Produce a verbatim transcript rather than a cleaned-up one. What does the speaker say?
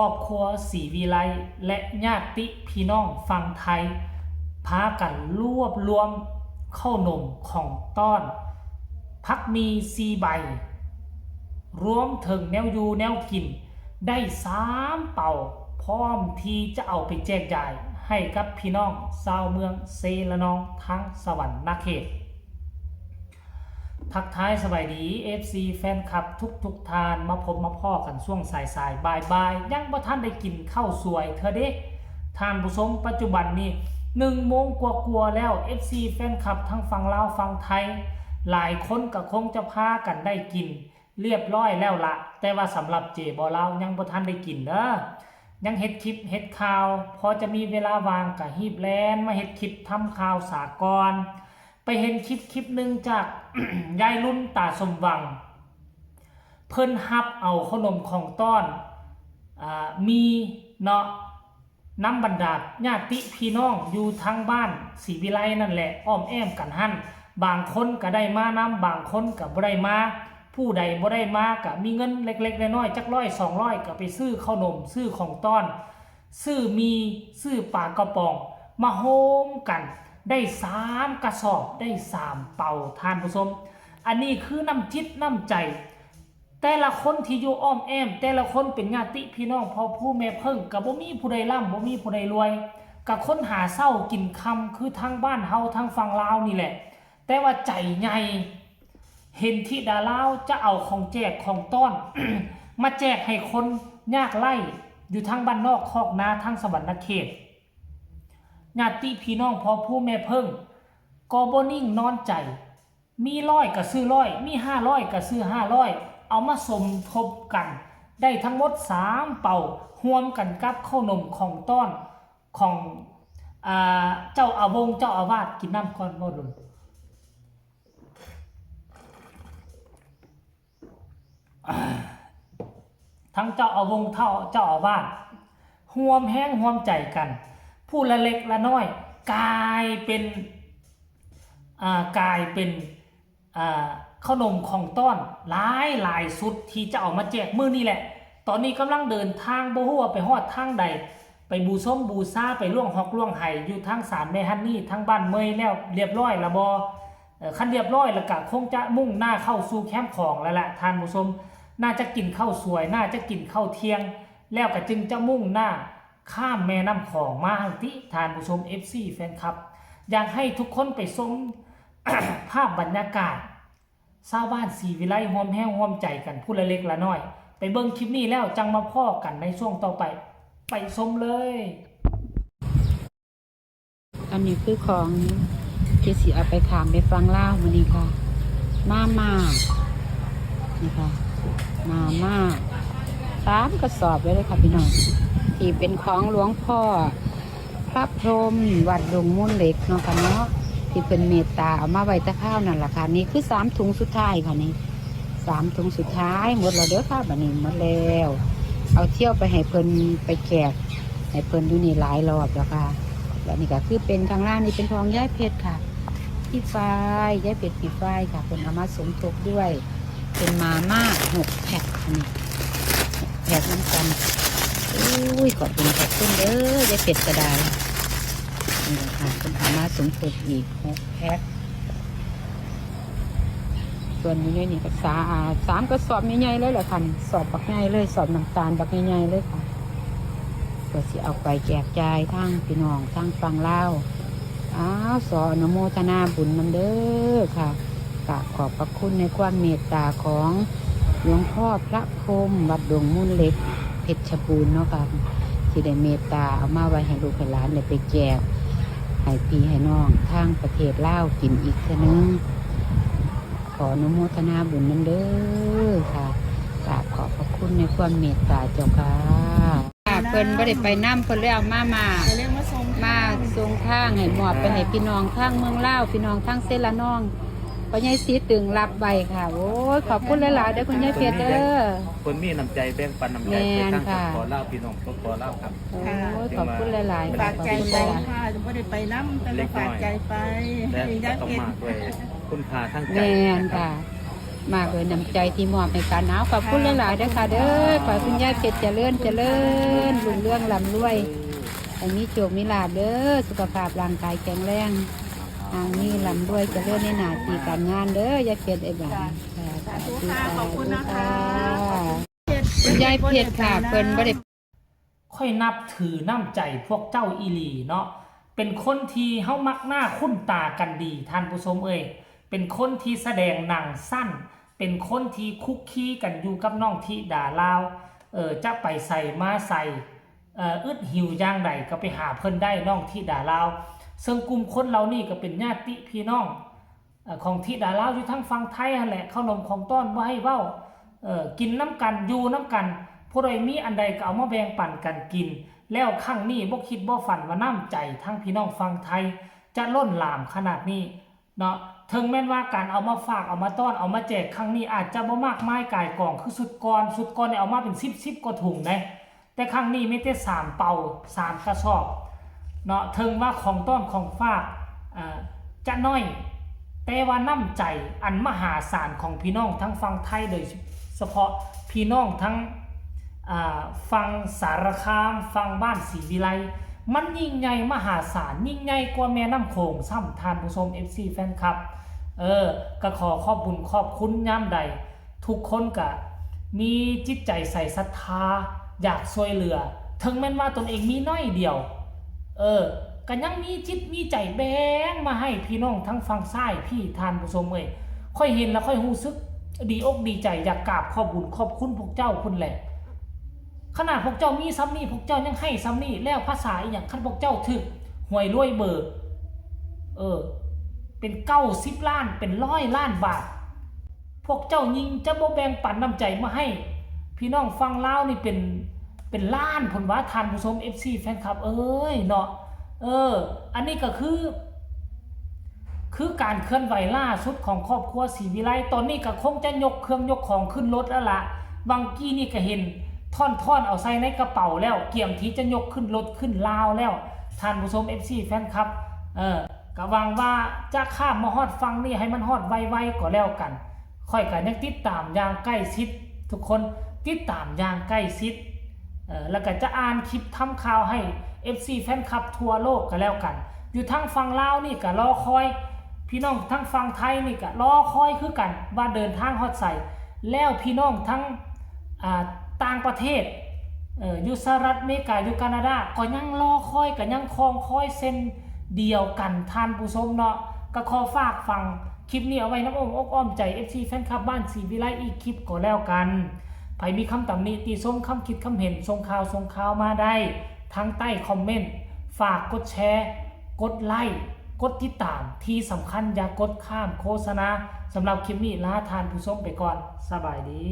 ครอบครัวศรีวิไล และญาติพี่น้องฝั่งไทย พากันรวบรวมข้าวหนมของต้อน ผักหมี่สี่ใบ รวมถึงแนวอยู่แนวกิน ได้สามเป่า พร้อมที่จะเอาไปแจกจ่ายให้กับพี่น้องชาวเมืองเซละนองทั้งสะหวันนะเขต ทักทายสบายดี เอฟซี แฟนคลับทุกๆท่าน มาพบมาพ้อกันช่วงสายๆ บ่ายๆ ยังบ่ทันได้กินข้าวสวยเทื่อเด้ ท่านผู้ชม ปัจจุบันนี้หนึ่งโมงกว่าๆแล้ว เอฟซี แฟนคลับทั้งฝั่งลาวฝั่งไทย หลายคนก็คงจะพากันได้กินเรียบร้อยแล้วละ แต่ว่าสำหรับเจบ่าวลาวยังบ่ทันได้กินเด้อ ยังเฮ็ดคลิปเฮ็ดข่าว พอจะมีเวลาว่างก็ฮีบแล่นมาเฮ็ดคลิปทำข่าวสากล ไปเห็นคลิปคลิปหนึ่งจาก ยายรุ่นตาสมหวัง เพิ่นฮับเอาขนมของต้อน อ่า มีเนาะ นำบรรดาญาติพี่น้องอยู่ทางบ้านศรีวิไลนั่นแหละ อ้อมแอ้มกันหั่น บางคนก็ได้มานำ บางคนก็บ่ได้มา ผู้ใดบ่ได้มาก็มีเงินเล็กๆน้อยๆ จักร้อยสองร้อย ก็ไปซื้อข้าวหนม ซื้อของต้อน ซื้อหมี่ ซื้อปลากระป๋อง มาโฮมกัน ได้สามกระสอบ ได้สามเป่า ท่านผู้ชม อันนี้คือน้ำจิตน้ำใจ แต่ละคนที่อยู่อ้อมแอ้ม แต่ละคนเป็นญาติพี่น้องพ่อผู้แม่เพิ่ง ก็บ่มีผู้ใดร่ำ บ่มีผู้ใดรวย ก็คนหาเช้ากินค่ำ คือทางบ้านเฮาทางฝั่งลาวนี่แหละ แต่ว่าใจใหญ่ เห็นธิดาลาวจะเอาของแจกของต้อน มาแจกให้คนยากไร้อยู่ทางบ้านนอกคอกนาทางสะหวันนะเขต ญาติพี่น้องพ่อผู้แม่เพิ่ง ก็บ่นิ่งนอนใจ มีร้อยก็ซื้อร้อย มีห้าร้อยก็ซื้อห้าร้อย เอามาสมทบกัน ได้ทั้งหมดสามเป่า รวมกันกับข้าวหนมของต้อนของ อ่า เจ้าอาวงศ์เจ้าอาวาส กินน้ำก่อน บ่โดน ทั้งเจ้าอาวงศ์เฒ่าเจ้าอาวาส ร่วมแรงร่วมใจกัน ผู้ละเล็กละน้อย กลายเป็น อ่า กลายเป็น อ่า ขนมของต้อนหลายหลายชุดที่จะเอามาแจกมื้อนี้แหละ ตอนนี้กำลังเดินทาง บ่ฮู้ว่าไปฮอดทางใด ไปบูชงบูชา ไปล่วงฮอกล่วงไห้อยู่ทางศาลแม่ฮันนี่ ทางบ้านเมยแล้วเรียบร้อยละบ่ เอ่อ คันเรียบร้อยแล้วก็คงจะมุ่งหน้าเข้าสู่แคมป์ของแล้วแหละท่านผู้ชม น่าจะกินข้าวสวย น่าจะกินข้าวเที่ยง แล้วก็จึงจะมุ่งหน้าข้ามแม่น้ำของมาหั่นติ ท่านผู้ชม เอฟซี แฟนคลับ อยากให้ทุกคนไปชม ภาพบรรยากาศ ชาวบ้านศรีวิไลร่วมแรงร่วมใจกันผู้ละเล็กละน้อย ไปเบิ่งคลิปนี้แล้วจั่งมาพ้อกันในช่วงต่อไป ไปชมเลย อันนี้คือของที่สิเอาไปข้ามไปฝั่งลาวมื้อนี้ค่ะ มาม่า นี่ค่ะ มาม่า สามกระสอบเลยเด้อค่ะพี่น้อง ที่เป็นของหลวงพ่อพระพรหมวัดดงมูลเหล็กเนาะค่ะเนาะ ที่เพิ่นเมตตาเอามาไว้แต่คราวนั่นล่ะค่ะ นี่คือสามถุงสุดท้ายค่ะนี่ สามถุงสุดท้าย หมดแล้วเด้อค่ะ บัดนี้หมดแล้ว เอาเที่ยวไปให้เพิ่นไปแจก ให้เพิ่นอยู่นี่หลายรอบแล้วค่ะ แล้วนี่ก็คือเป็นข้างล่างนี่เป็นของยายเพชรค่ะ พี่ฝ้าย ยายเพชรพี่ฝ้ายค่ะ เพิ่นเอามาสมทบด้วย เป็นมาม่าหกแพ็คค่ะนี่ หกแพ็คนำกัน อุ้ย ขอบคุณขอบคุณเด้อ ยายเพชรก็ได้ นี่ค่ะ เพิ่นเอามาสมทบอีกหกแพ็ค ส่วนอยู่ในนี่ก็สา อ่า สามกระสอบใหญ่ๆเลยแหละค่ะนี่ สอบบักใหญ่เลย สอบน้ำตาลบักใหญ่ๆเลยค่ะ ก็สิเอาไปแจกจ่ายทางพี่น้องทางฝั่งลาว อ้าว สออนุโมทนาบุญนำเด้อค่ะ กราบขอบพระคุณในความเมตตาของหลวงพ่อพระพรหมวัดดงมูลเหล็ก เพชรบูรณ์เนาะค่ะ ที่ได้เมตตาเอามาไว้ให้ลูกให้หลานได้ไปแจก ให้พี่ให้น้องทางประเทศลาวกินอีกเทื่อนึง ขออนุโมทนาบุญนำเด้อค่ะ กราบขอบพระคุณในความเมตตาเจ้าค่ะ ค่ะ เพิ่นบ่ได้ไปนำ เพิ่นเลยเอามา มา ก็เลยมาส่ง มาส่งทางให้มอบไปให้พี่น้องทางเมืองลาว พี่น้องทางเซละนอง พ่อใหญ่ศรีตึงรับไว้ค่ะ โอ้ย ขอบคุณหลายๆเด้อคุณยายเพชรเด้อ เพิ่นมีน้ำใจแบ่งปันน้ำใจ แม่น ไปทาง ค่ะ สปป ลาว พี่น้อง สปป ลาว ครับ โอ้ย ขอบคุณหลายๆ ฝากใจไปค่ะ บ่ได้ไปนำ แต่ก็ฝากใจไป เล็กน้อย และ ให้ยายเพชร ก็ต้องมากด้วยคุณค่าทางใจ แม่น นะครับ ค่ะ มากเลยน้ำใจที่มอบให้กัน เอาขอบคุณหลายๆเด้อค่ะเด้อ ขอให้คุณยายเพชรเจริญเจริญ รุ่งเรืองร่ำรวย ให้มีโชคมีลาภเด้อ สุขภาพร่างกายแข็งแรง ทางนี้ร่ำรวยเจริญในหน้าที่การงานเด้อยายเพชร ไอ้บ้าน สาธุค่ะ ขอบคุณนะคะ คุณยายเพชรค่ะ เพิ่นบ่ได้ ข่อยนับถือน้ำใจพวกเจ้าอีหลีเนาะ เป็นคนที่เฮามักหน้าคุ้นตากันดี ท่านผู้ชมเอ้ย เป็นคนที่แสดงหนังสั้น เป็นคนที่คุกคีกันอยู่กับน้องธิดาลาว เออ จะไปใสมาใส เอ่อ อึดหิวอย่างใดก็ไปหาเพิ่นได้ น้องธิดาลาว ซึ่งกลุ่มคนเหล่านี้ก็เป็นญาติพี่น้อง เอ่อ ของธิดาลาวอยู่ทางฝั่งไทยหั่นแหละ ข้าวนมของต้อนบ่ให้เว้า เอ่อ กินนำกัน อยู่นำกัน ผู้ใดมีอันใดก็เอามาแบ่งปันกันกิน แล้วครั้งนี้บ่คิดบ่ฝันว่าน้ำใจทางพี่น้องฝั่งไทย จะล้นหลามขนาดนี้เนาะ ถึงแม้นว่าการเอามาฝาก เอามาต้อน เอามาแจกครั้งนี้อาจจะบ่มากมายก่ายกองคือชุดก่อน ชุดก่อนเนี่ยเอามาเป็นสิบ สิบกว่าถุงนะ แต่ครั้งนี้มีแต่สามเป่า สามกระสอบเนาะ ถึงว่าของต้อนของฝาก อ่า จะน้อย แต่ว่าน้ำใจอันมหาศาลของพี่น้องทั้งฝั่งไทย โดยเฉพาะพี่น้องทั้ง อ่า ฝั่งสารคาม ฝั่งบ้านศรีวิไล มันยิ่งใหญ่มหาศาล ยิ่งใหญ่กว่าแม่น้ำโขงซ้ำ ท่านผู้ชม เอฟซี แฟนคลับ เออ ก็ขอขอบบุญขอบคุณยามใด ทุกคนก็มีจิตใจใส่ศรัทธา อยากช่วยเหลือ ถึงแม้นว่าตนเองมีน้อยเดียว เออ ก็ยังมีจิตมีใจแบ่งมาให้พี่น้องทั้งฝั่งซ้ายพี่ ท่านผู้ชมเอ้ย ข่อยเห็นแล้วข่อยรู้สึกดีอกดีใจ อยากกราบขอบบุญขอบคุณพวกเจ้าพุ้นแหละ ขนาดพวกเจ้ามีซ้ำนี่ พวกเจ้ายังให้ซ้ำนี่ แล้วภาษาอีหยัง คันพวกเจ้าถืกหวยรวยเบอร์ เออ เป็นเก้าสิบล้าน เป็นร้อยล้านบาท พวกเจ้ายิ่งจะบ่แบ่งปันน้ำใจมาให้ พี่น้องฝั่งลาวนี่เป็น เป็นล้านพุ้นว่า ท่านผู้ชม เอฟซี แฟนคลับเอ้ยเนาะ เออ อันนี้ก็คือ คือการเคลื่อนไหวล่าสุดของครอบครัวศรีวิไล ตอนนี้ก็คงจะยกเครื่องยกของขึ้นรถแล้วล่ะ บางกี้นี่ก็เห็นท่อนๆเอาใส่ในกระเป๋าแล้ว เกียมที่จะยกขึ้นรถขึ้นลาวแล้ว ท่านผู้ชม เอฟซี แฟนคลับ เออ ก็หวังว่าจะข้ามมาฮอดฝั่งนี่ให้มันฮอดไวๆก็แล้วกัน ข่อยก็ยังติดตามอย่างใกล้ชิด ทุกคนติดตามอย่างใกล้ชิด เอ่อ แล้วก็จะอ่านคลิปทำข่าวให้ เอฟซี แฟนคลับทั่วโลกก็แล้วกัน อยู่ทางฝั่งลาวนี่ก็รอคอย พี่น้องทางฝั่งไทยนี่ก็รอคอยคือกัน ว่าเดินทางฮอดไส แล้วพี่น้องทั้ง อ่า ต่างประเทศ เอ่อ อยู่สหรัฐอเมริกา อยู่แคนาดา ก็ยังรอคอย ก็ยังคองคอยเช่นเดียวกัน ท่านผู้ชมเนาะ ก็ขอฝากฟังคลิปนี้เอาไว้น้ำอ้อมอกอ้อมใจ เอฟซี แฟนคลับบ้านศรีวิไลอีกคลิปก็แล้วกัน ไผมีคำตำหนิติชม คำคิดคำเห็น ส่งข่าวส่งข่าวมาได้ ทางใต้คอมเมนต์ ฝากกดแชร์ กดไลค์ กดติดตาม ที่สำคัญอย่ากดข้ามโฆษณา สำหรับคลิปนี้ลาท่านผู้ชมไปก่อน สบายดี